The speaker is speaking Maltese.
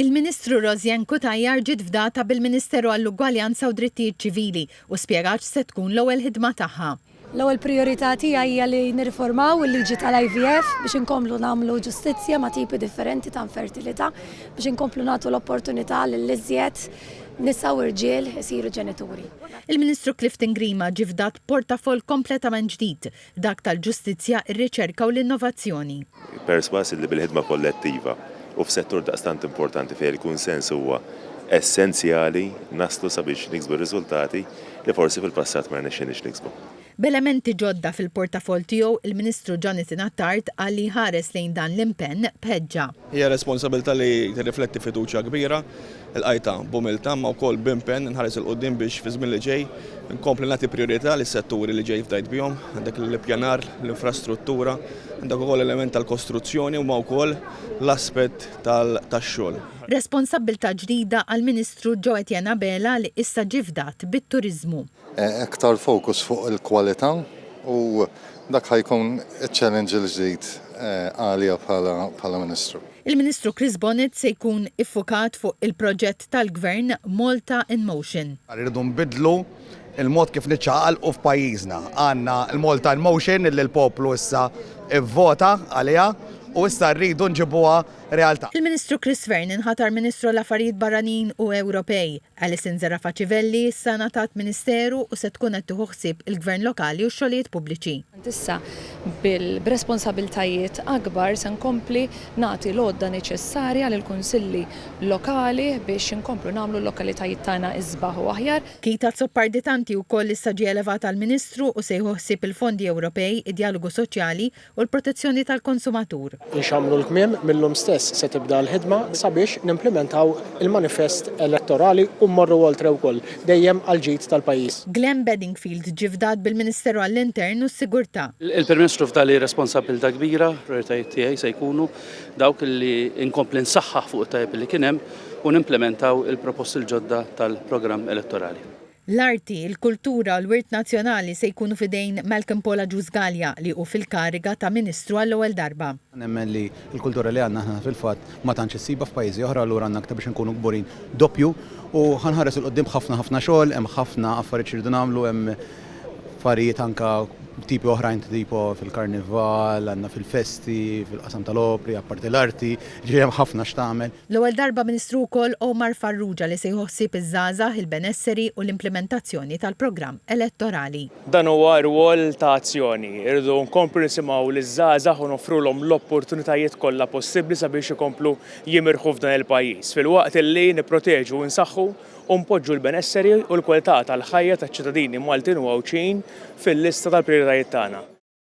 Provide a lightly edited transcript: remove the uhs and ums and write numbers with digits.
Il-Ministru Rosianne Cutajar ġiet fdata bil-Ministeru għall-Ugwaljanza u Drittijiet Ċivili u spjegat x'se tkun l-ewwel ħidma tagħha. L-ewwel prijorità tiegħi hija li nirriformaw il-liġi tal-IVF biex inkomplu nagħmlu ġustizzja ma' tipi differenti ta' infertilità biex inkomplu nagħtu l-opportunità lil iżjed nisa u rġiel isiru ġenituri. Il-Ministru Clifton Grima ġie fdat b'portafoll kompletament ġdid, dak tal-ġustizzja, ir-riċerka u l-innovazzjoni. Persważ li bil-ħidma kollettiva u f'settur daqstant importanti fejn il-kunsens huwa essenzjali naslu sabiex niksbu riżultati li forsi fil-passat ma rnexxilniex niksbu. B'elementi ġodda fil-portafoll tiegħu, il-Ministru Jonathan Attard qal li jħares lejn dan l-impenn b'ħeġġa. Hija responsabilità li tirrifletti fiduċja kbira Ilqajtha b'umiltà imma wkoll b'impenn inħares 'il quddiem biex fiż-żmien li ġej inkompli nagħti prijorità lis-setturi li ġej fdajt bihom, għandek l-ippjanar, l-infrastruttura, għandek ukoll l-element tal-kostruzzjoni imma wkoll l-aspett tax-xogħol. Responsabbiltà ġdida għall-Ministru Joe Etienne Abela li issa ġie fdat bit-turiżmu. Aktar fokus fuq il-kwalità u dak ħa jkun iċ-challenge il-ġdid għalija bħala Ministru. Il-Ministru Chris Bonett se jkun iffukat fuq il-proġett tal-Gvern Malta in Motion. Irridu nbiddlu l-mod kif niċċaqalqu f'pajjiżna. Għandna l-Malta in Motion illi l-poplu issa vvota għaliha u issa rridu nġibuha realtà. Il-Ministru Chris Fearne inħatar Ministru għall-Affarijiet Barranin u Ewropej. Alison Zerafa Civelli issa ngħatat Ministeru u se tkun qed tieħu ħsieb il-Gvern Lokali u x-Xogħlijiet Pubbliċi. Issa b'responsabiltajiet akbar se nkompli nagħti l-għodda neċessarja lill-Kunsilli Lokali biex inkomplu nagħmlu l-lokalitajiet tagħna isbaħ u aħjar. Keith Azzopardi Tanti wkoll issa ġie elevat għal Ministru u se jieħu ħsieb il-Fondi Ewropej, id-Djalogu Soċjali u l-protezzjoni tal-konsumatur. Inxammru l-kmiem, mil-lum stess se tibda l-ħidma sabiex nimplimentaw il-manifest elettorali u mmorru oltre wkoll, dejjem għall-ġid tal-pajjiż. Glenn Bedingfield ġie fdat bil-Ministeru għall-Intern u s-Sigurtà. Il-Prim Ministru fdali responsabbiltà kbira, prioritajiet tiegħi se jkunu dawk li nkompli nsaħħaħ fuq it-tajjeb li kien hemm u nimplementaw il-proposti l-ġodda tal-programm elettorali. L-arti, il-kultura u l-wirt nazzjonali se jkunu f'idejn Malcolm Paul Agius Galea li hu fil-kariga ta' Ministru għall-ewwel darba. Nemmen li l-kultura li għandna aħna fil-fatt ma tantx issibha f'pajjiżi oħra allura għandna aktar biex inkunu kburin doppju u ħa nħares 'il quddiem b'ħafna ħafna xogħol, hemm ħafna affarijiet x'irridu nagħmlu, hemm affarijiet anke tipi oħrajn tipo fil-karnival, għandna fil-festi, fil-qasam tal-opri, apparti l-arti, jiġifieri hemm ħafna x'tagħmel. L-ewwel darba Ministru wkoll Omar Farrugia li se jieħu ħsieb iż-żgħażagħ, il-benesseri u l-implimentazzjoni tal-programm elettorali. Dan huwa rwol ta' azzjoni. Irridu nkomplu nisimgħu liż-żgħażagħ u noffrulhom l-opportunitajiet kollha possibbli sabiex ikomplu jimirħu f'dan il-pajjiż, filwaqt li nipproteġu u nsaħħu u npoġġu l-benesseri u l-kwalità tal-ħajja taċ-ċittadini Maltin u Għawdxin fil-lista tal-prijoritajiet tagħna.